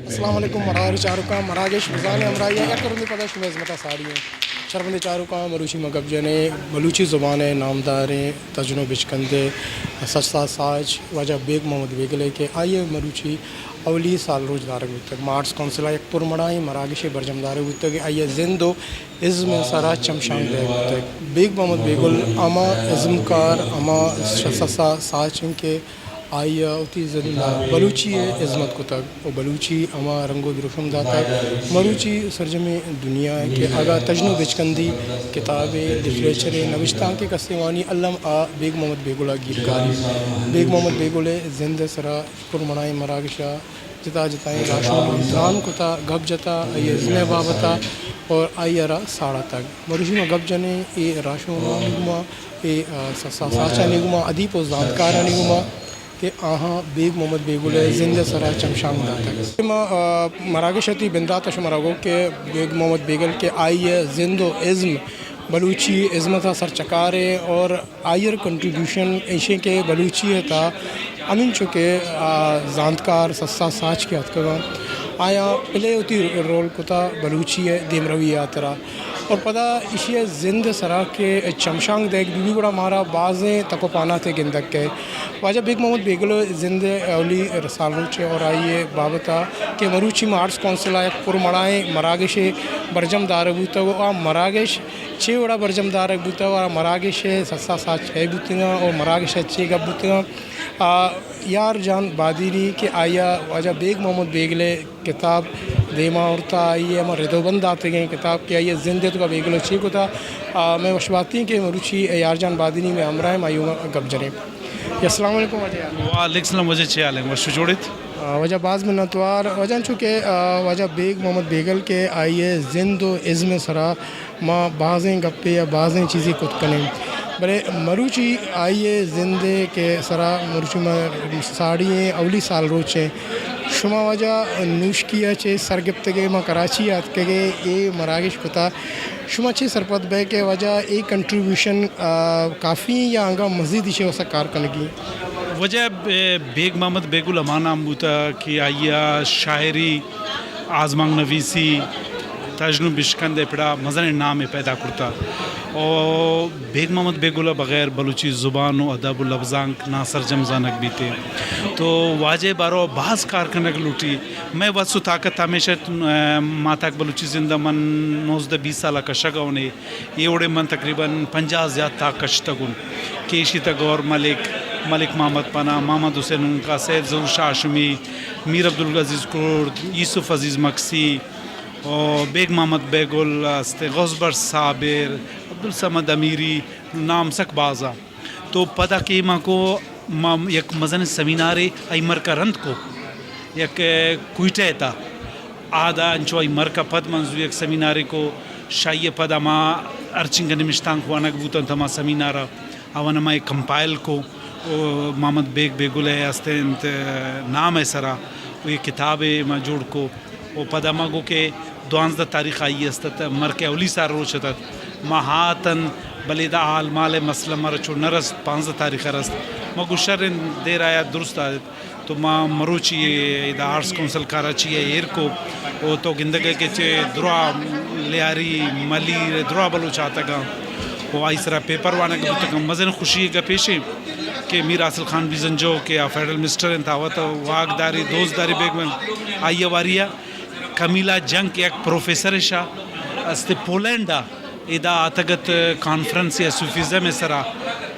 السلام علیکم، مراگش چاروکاں، مراگش بزاں ءِ ہمراہی ءَ یک رندے پدا شمئے ہزمت ءَ ساڑی ایں۔ شرپمندیں چاروکاں، مروچی ما گپ جنیں بلوچی زبان ءِ نامداریں تژن ءُ بچکندے سسا ساچ واجہ بیگ محمد بیگل ءَ کہ آئی ءِ مروچی اولی سال روچ دارگ بوتگ۔ ما آرٹس کونسل ءَ یک پرمڑائیں مراگشے برجم دارگ بوتگ کہ آئی ءِ زند ءُ ازم ءِ سرا چمشانک دئیگ بوتگ۔ بیگ محمد بیگل ہما ازمکار، ہما سسا ساچ انت کہ آئی ءَ وتی زند ءَ بلوچی ءِ ہزمت کتگ ءُ بلوچی ہما رنگ ءُ دروشم داتگ۔ مروچی سرجمیں دنیا ءَ کہ اگاں تژن ءُ بچکندی کتابے، لٹریچرے، نبشتانکے کسے وانی، الم آ بیگ محمد بیگل ءَ گیر کاری۔ بیگ محمد بیگل ءِ زند ءِ سرا پرمڑائیں مراگش ءَ جتا جتائیں رہشوناں تران کتا، گپ جتا، آئی ءِ ازم ءِ بابت ءَ اور آئی ءَ را ساڑاتگ۔ مروچی ما گپ جنیں اے رہشونانی گوما، اے، آ، سسا ساچانی گوما، ادیب ءُ زانتکارانی گوما کہ آہاں بیگ محمد بیگل ءِ زند ءِ سرا چمشانک داتگ۔ ما، آ، مراگش ءِ تئی بندات ءَ شمارا گوں کہ بیگ محمد بیگل کہ آئی ءِ زند ءُ ازم بلوچی ہزمت ءِ سرچکارے اور آئی ءِ کنٹریبیوشن ایشیں کہ بلوچی ءِ تہا ہمینچو کہ، آ، زانتکار سسا ساچ کہ اتکگاں، آیاں پلے وتی رول کتا بلوچی ءِ دیمروی ءِ ہاترا۔ اور پدا ایشی ءِ زند ءِ سرا کہ چمشانک دئیگ بہ بی، گڑا مارا بازیں تک ءُ پہناتے گندگ کئے۔ واجہ بیگ محمد بیگل ءِ زند ءِ اولی سال روچ ءَ اور آئی ءِ بابت ءَ کہ مروچی ما آرٹس کونسل ءَ یک پرمڑائیں مراگشے برجم دارگ بوتگ ءُ آ مراگش چے وڑا برجم دارگ بوتگ ءُ آ مراگش ءِ سسا ساچ کئے بوتگاں اور مراگش ءَ چے گپ بوتگاں، آ، یار جان بادینی کہ آئی ءَ واجہ بیگ محمد بیگل ءِ کتاب دیما آورتا، آئی ءِ ہما ردوبند داتگیں کتاب کہ آئی ءِ زند ءِ توکا بیگل ءَ چے کتا، آ، مئے وش باتیں کہ مروچی یار جان بادینی مئے ہمراہ ایں، ما آئی ءَ گپ جنیں۔ السلام علیکم واجہ یار۔ وعلیکم السلام واجہ، چے حال ایں؟ وش جوڑ ایت؟ آ، واجہ باز منتوار۔ واجہ انچو کہ، آ، واجہ بیگ محمد بیگل کہ آئی ءِ زند ءُ ازم ءِ سرا ما بازیں گپے یا بازیں چیزے کت کنیں، بلے مروچی آئی ءِ زند ءِ کہ سرا مروچی ما ساڑی ایں، اولی سال روچ ایں۔ شما واجہ نوشکی ءَ چہ سرگپتگ ئے، ما کراچی ءَ اتکگ ئے، اے مراگش کتا۔ شما چے سرپد بئے کہ واجہ اے کنٹریبیوشن، آ، کافی ایں یا انگا مزید ایشی ءِ واسطہ کار کنگی؟ واجہ، اے، بیگ محمد بیگل ہما نام بوتا کہ آئی ءَ شاعری، آزمانک نویسی، تژن ءُ بشکند ءِ پڑا مزنیں نامے پیدا کرتا۔ او بیگ محمد بیگل ءَ بغیر بلوچی زبان ءُ ادب ءُ لبزانک ناسرجم زانگ بیت۔ تو واجہ ءِ بارو ءَ باز کار کنگ لوٹی۔ مئے وس ءُ طاقت ہمیش ات، ءَ، ماہتاک بلوچی زند ءَ من نوزدہ بیست سال ءَ کشگ ءَ اوں۔ اے وڑیں من تقریباً پنجاہ زیات تاک کشتگ اوں کہ ایشی تہ گوھر ملک، ملک محمد پناہ، محمد حسین ہنکا، سید ظہور شاہ ہاشمی، میر عبدالعزیز کرد، یوسف عزیز مکسی، او بیگ محمد بیگل است، غوث بخش صابر، عبدالصمد امیری، نام سک باز آں۔ تو پدا کہ ما کو، ما یک مزنیں سیمینارے آئی مرکا رند کو، یک کوئٹہ ءِ تہا۔ آدا انچو آئی مرکا پد منظور یک سیمینارے کو، شاہی ءَ پد ہما ہرچنگ نمشتانک وانگ بوتنت ہما سیمینارا، آوان ما اے کمپائل کو، او محمد بیگ بیگل ءِ است انت نام ءِ سرا، او اے کتابے ما جوڑ کو۔ و پدا ما گو کہ دوانزدہ تاریخ آئی است ات، مرک ءِ اولی سال روچ ات ات۔ ما ہاتن، بلے ادا حال مال ءِ مسئلہ مارا چو نہ رست، پانزدہ تاریخ ءَ رست۔ ما گو شر انت، دیر آیا درست آیت۔ تو ما مروچی ادا آرٹس کونسل کراچی ءَ ایر کو۔ و تو گندگ ئے کہ چہ درا لیاری، ملیر، درا بلوچ آتگاں۔ و آئی سرا پیپر وانگ بوتگاں۔ مزن خوشی ءِ گپ ایش انت کہ میر حاصل خان بیزنجو کہ آ فیڈرل منسٹر انت، آ وت واک داری، دوست داری بیگ من آئی ءَ واری ءَ کمیلا جنک یک پروفیسر شا است پولینڈ ءَ، ادا آتگ ات کانفرنس یا صوفیزم ءِ سرا،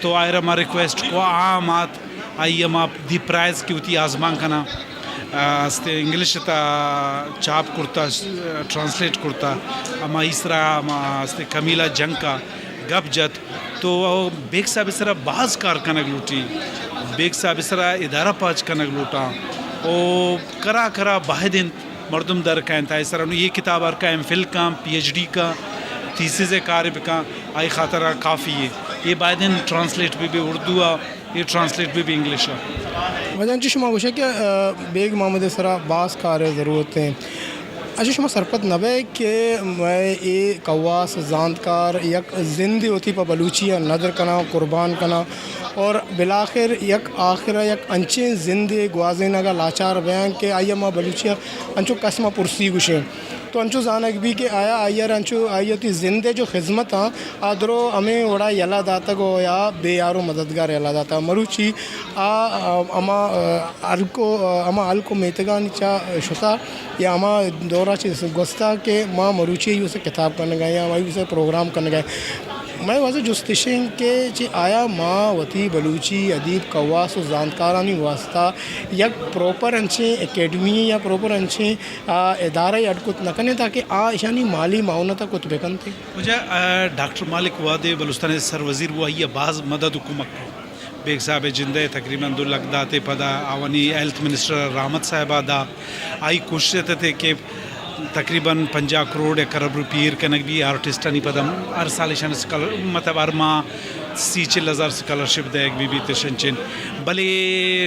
تو آئرا ما ریکویسٹ کو، آ ہم آت، آئی ءَ ما دی پرائز کہ وتی آزمانک ءَ است انگلش ءِ تہا چاپ کرتا، ٹرانسلیٹ کرتا، ہما ایسرا ہما است کمیلا جنک ءَ گپ جت۔ تو بیگ صاحب ءِ سرا باز کار کنگ لوٹی، بیگ صاحب ءِ سرا ادارہ پاچ کنگ لوٹاں۔ او کرا کرا باید انت مردم در کئینت آئی سرا۔ نوں اے کتاب ہر کا ایم فل کاں، پی ایچ ڈی کاں، تھیسز ءِ کار بکاں، آئی خاطرا کافی ہے۔ اے باید انت ٹرانسلیٹ بہ بی اردو ءَ، اے ٹرانسلیٹ بہ بی انگلش ءَ۔ واجہ انچو شما گوشے کہ، آ، بیگ محمد ءِ سرا باز کار ءِ ضرورت ہیں۔ اچھا، شما سرپد نہ بئے کہ مئے اے کواس زانتکار یک زندے وتی پہ بلوچی ءَ ندر کناں، قربان کناں، اور بالآخر یک آخر ءَ یک انچیں زندے گوازینگ ءَ لاچار بیاں کہ آئی ءَ ما بلوچی ءَ انچو کس ما پرسی گوشیں۔ تو انچو زانگ بی کہ آیا آئی ءَ را انچو آئی ءَ وتی زند ءِ جو خدمت آں، آ درو ہمے وڑا یلہ داتگ و یا بے یار و مددگار یلہ داتگ۔ مروچی آ، آ، ہما، آ، ہلک و، آ، ہما ہلک و میتگانی چا شتا یا ہما دورا چہ گوستا کہ ما مروچی ایوسے کتاب کنگا یا ما ایوسے پروگرام کنگا۔ مئے واجہ جست اش انت کہ چہ آیا ما وتی بلوچی ادیب، کواس و زانتکارانی واسطہ یک پراپر انچیں اکیڈمی یا پراپر انچیں، آ، ادارہ اڈ کت نہ کنیں تاکہ آ اشانی مالی معاونت ءَ کت بکنت؟ واجہ، آ، ڈاکٹر مالک وہدے بلوچستان ءِ سر وزیر بو، آئی ءَ باز مدد و کمک کو۔ بیگ صاحب ءِ جند ءَ تقریباً دو لکھ دات ءِ پدا آوانی ہیلتھ منسٹر رحمت صاحب ءَ دا۔ آئی کوشش ات کہ تقریباً پنجاہ کروڑ یک ارب روپی ایر کنگ بی آرٹسٹانی پدا، ہر سال ایشان اسکال-، مطلب ہر ماہ سی چل ہزار اسکالرشپ دئیگ بی بیت ایشان چین۔ بلے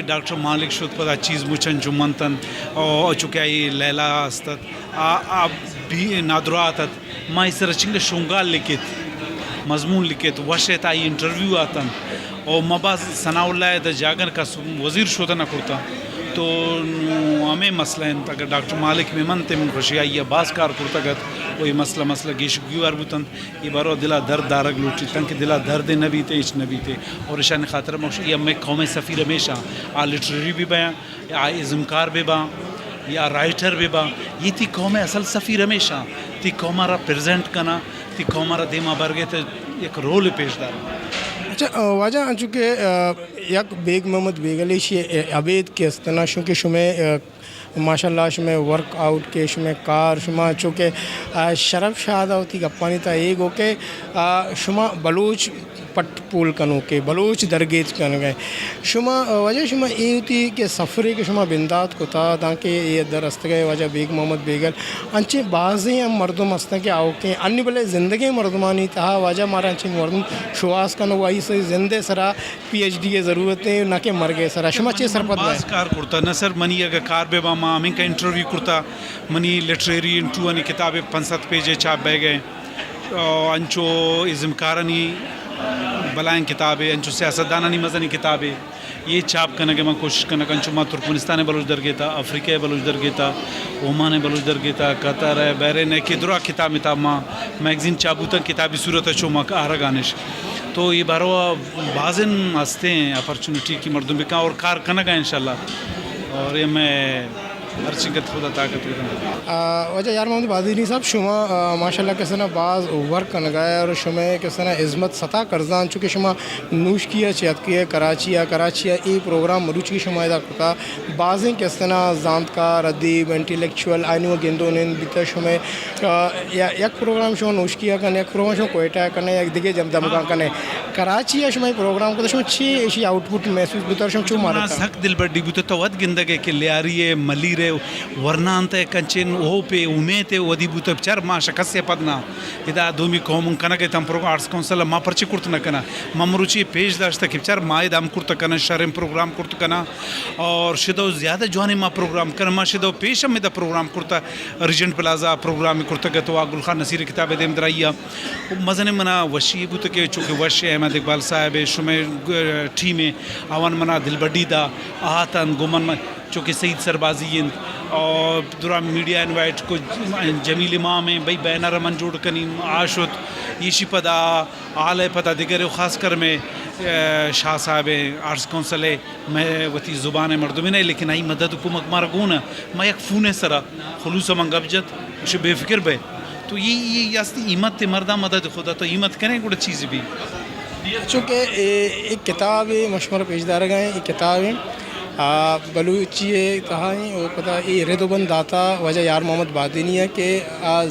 ڈاکٹر مالک شد پدا چیز مچن جو منتن، او چونکہ آئی لیلا است ات، آ، آ بی نادرات ات۔ ما اے سرا چنکہ شونگال لکھت، مضمون لکھت، وش ات، آئی انٹرویو آتن۔ او ما باز ثناء اللہ ءِ دا جاگہ کس وزیر شوت نہ کرتا۔ تو نوں ہمے مسئلہ انت، اگر ڈاکٹر مالک مہ منت من خوشی آئی ءَ باز کار کرتگ ات، و اے مسئلہ، مسئلہ گیش گیوار بوتنت۔ اے بارو دلا درد دارگ لوٹیت، تنکہ دلا درد نہ بیت، ہچ نہ بیت۔ اور اشانی خاطر ما گوش، اے ہمے قوم ءِ سفیر ہمیشہ، آ لٹریری بھی بیاں، یا ازمکار بہ باں یا رائٹر بہ باں، اے تئی قوم ءِ اصل سفیر ہمیش آں، تئی قوم ءَ را پریزنٹ کناں، تئی قوم ءَ را دیما برگ ءَ تہ یک رول پیش داراں۔ اچھا، آ، واجہ، انچو کہ، آ، یک بیگ محمد بیگل ایشی ءَ ابید کہ استنا، چونکہ شمئے، آ، ماشاءاللہ شمئے ورک آؤٹ کہ شمئے کار، شما چونکہ، آ، شرف شاد ءَ وتی گپانی تہا اے گو کہ، آ، شما بلوچ پٹ پول کنوکے، بلوچ درگیج کنگ ءَ۔ شما، واجہ، شما اے وتی کہ سفرے کہ شما بندات کتا، دانکہ اے در استگئے واجہ بیگ محمد بیگل، انچیں بازیں ہم مردم ہستن کہ آؤکیں، انی بلے زندگیں مردمانی تہا واجہ مارا انچیں مردم شواز کن و آئی سے زندے سرا پی ایچ ڈی ءِ ضرورت ہے، نہ کہ مرگ ءِ سرا۔ شما چے سرپد باز بئے؟ کار کرتا، نہ سر، منی اگہ کار بہ با، ما ہمینکا انٹرویو کرتا، منی لٹریری انٹرویو آنی کتاب پنچ سد پیج ءِ چھاپ بہ گئے۔ آ، انچو ازمکارانی بلائیں کتابے، انچو سیاستدانانی مزنیں کتابے، اے چھاپ کنگ ءِ من کوشش کنگ، انچو ما ترکمنستان ءِ بلوچ درگیتا، افریقہ ءِ بلوچ درگیتا، اومان ءِ بلوچ درگیتا، قطر ءِ، بحرین ءِ، کہ درا کتاب متاب ما میگزین چھاپ بوتن، کتابی صورت ءَ چو ما آرگ ءَ نش۔ تو اے باروا بازن ہستیں اپرچونٹی کہ مردم بکن اور کار کنگ ءَ انشاءاللہ۔ اور اے میں ہرچی گت خدا طاقت بدنت۔ آ، واجہ یار محمد بادینی صاحب، شما، آ، ماشاءاللہ کسنا باز ورک کنگا ہے اور شما کسنا عظمت ستا کرزان، چونکہ شما نوشکی ءَ چہ اتکے کراچی ءَ، کراچی ءَ اے پروگرام مروچی شما ادا کتا، بازیں کسنا زانتکار، ادیب، انٹیلیکچوئل، آئینو گندو نند بیتا شما، آ، یا-، یک پروگرام شما نوشکی ءَ کن، یک پروگرام شما کوئٹہ ءَ کن، یک دگہ جم-، دمگاں کن۔ کراچی ءَ شما اے پروگرام کتا، شما چی ایشی آؤٹ پٹ محسوس بوتا، شما چو مارتا؟ سک دلبڈی بوتا، تو وت گندگ ءَ کہ لیاری ءِ، ملیر ءِ، ورنانت ءِ، کنچن ہوپ ءِ، امیت ءِ ودی بوتا، بچار ما شکست ءَ پد نہ۔ ادا دومی قوم کنگ ءَ تم پروگرام آرٹس کونسل ءَ ما پرچے کرت نہ کناں؟ ما مروچی پیش داشتہ کہ بچار ما ادا ہم کرت کناں، شریں پروگرام کرت کناں اور شدو زیادہ جوانیں ما پروگرام کناں۔ ما شدو پیش ہم ادا پروگرام کرتا، ریجنٹ پلازا پروگرام کرتگ ات و گل خان نصیر کتاب دیم درائی ءَ۔ مزنیں منا وشی بوت کہ چونکہ وش احمد اقبال صاحب ءِ شمئے گ-، ٹیم ءَ آوان منا دلبڈی دا آتن گمن من چونکہ سعید سربازی انت اور درا میڈیا انوائٹ کو، جمیل امام ہیں بھئی بینر من جوڑ کنی آ شت ایشی پدا حال ءَ پدا دگر ءَ خاص کر میں، اے، شاہ صاحب ءِ آرٹس کونسل ءِ مئے وتی زبان ءِ مردمے نہ، لیکن آئی مدد و کمک مارا گون ءَ۔ ما یک فون ءِ سرا خلوص ءَ من گپ جت، گوشت بے فکر بئے۔ تو اے، اے است ہمت ءِ مرداں مدد خدا تو ہمت کنئے گڑا چیز بی۔ چونکہ اے، اے کتاب ءَ مشمر پیش دارگ ءَ ایں، اے کتاب ءَ، آ، بلوچی ءِ تہا ایں، او پدا اے رد و بند داتا واجہ یار محمد بادینی ءَ کہ آ، آ،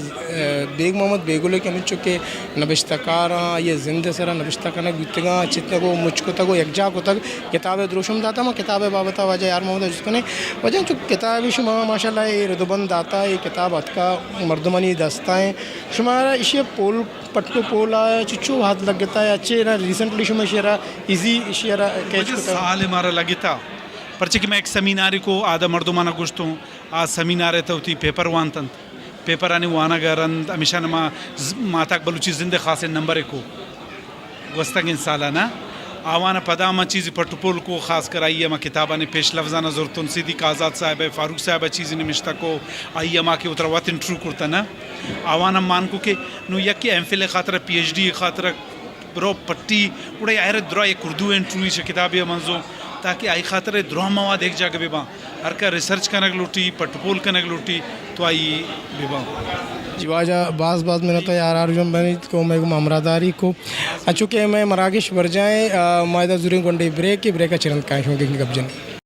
بیگ محمد بیگل ءَ کہ ہمینچو کہ نبشتہ کاراں، آئی ءِ زند ءِ سرا نبشتہ کنگ بوتگاں، چتگ و مچ کتگ و یکجاہ کتگ، کتاب ءِ دروشم داتا۔ ما کتاب ءِ بابت ءَ واجہ یار محمد ءَ جست کنیں۔ واجہ چو کتاب شما ماشاءاللہ اے رد و بند داتا، اے کتاب اتکا مردمانی دستا ایں۔ شمارا ایشی ءِ پول، پٹ و پول ءَ چچو وھد لگتا یا چے نا ریسنٹلی شما ایشی ءَ را ایزی ایشی ءَ را کیچ کتا؟ سال مارا لگتا، پرچہ کہ میں یک سیمینارے کو آدھا مردمانا گوشتوں، آ سیمینار ءِ تہ وتی پیپر وانتنت۔ پیپرانی وانگ ءَ رند، ہمیشاں ما ز-، ماہتاک بلوچی زند ءِ خاصیں نمبرے کو گوستگیں سال ءَ نا، آوان ءَ پدا ما چیزے پٹ ءُ پول کو، خاص کر آئی ءَ ما کتابانی پیش لفظاں زرتن، صدیق آزاد صاحب ءَ، فاروق صاحب ءَ چیزے نمشتہ کو، آئی ءَ ما کہ وترا وت انٹرویو کرتہ نا، آوان ءَ مان کو کہ نوں یکے ایم فل ءِ خاطر ءَ، پی ایچ ڈی ءِ خاطر ءَ برو پٹی، گڑا آئی ءَ را درا یک اردو انٹرویو چہ کتابے ءَ منزو، تاکہ آئی خاطر ءَ درا مواد یک جاگہ بہ باں۔ ہر کہ ریسرچ کنگ لوٹی، پٹ ءُ پول کنگ لوٹی، تو آئی بہ باں۔ جی واجہ، باز باز منت ءَ آر آر جون بنیت کہ مئے گوما ہمراہداری کو۔ انچو کہ مئے مراگش برجاہ ایں، آ، ما ادا زوریں گونڈے بریک، بریک ءَ چہ رند کائیں شمئے گپ جنیں۔